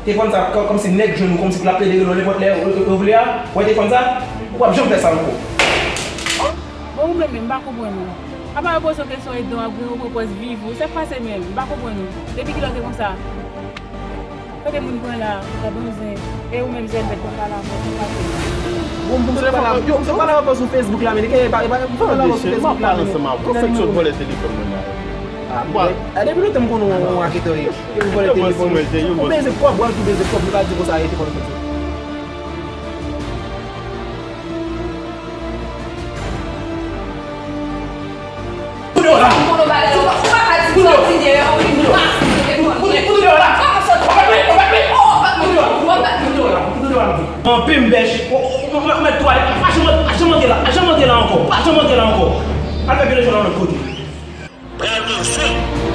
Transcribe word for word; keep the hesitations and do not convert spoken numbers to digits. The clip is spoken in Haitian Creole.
Telefòn sa, kò- kòmsi nèg jwenn ou, kòmsi pou l ap plede rele w nenpòt lè ou ou- ou vle a, wè telefòn sa, ou p ap janm fè sa ankò. Bon, ou menm menm, m pa konprann ou. Apa yo poze w kesyon edan w ap grenn ou pran pòz viv ou, sa k pase menm, m pa konprann ou. Depi kilè w te konsa? Kote moun pran la, la donzen. E ou menm Zèlbèt, konn pale avè w, konn pase. Bon, bon, se pale avè yo, se pale avè sou Facebook la, men li gen pa pa pale avè sou Facebook la, men. Ou fèk sot vòlè telefòn mwen la. A, depi lontan m konnen w raketè w ye. Ou vòlè telefòn. Ou bezwen kòb, w ap tou bezwen kòb, li pa di konsa rete konn fè sa. Anpe m bèch, ou mèt twale, pa janm antre la, pa janm antre la ankò, pa janm antre la ankò. Al fè pye de jòn nan lòt kote. Pral nan zen.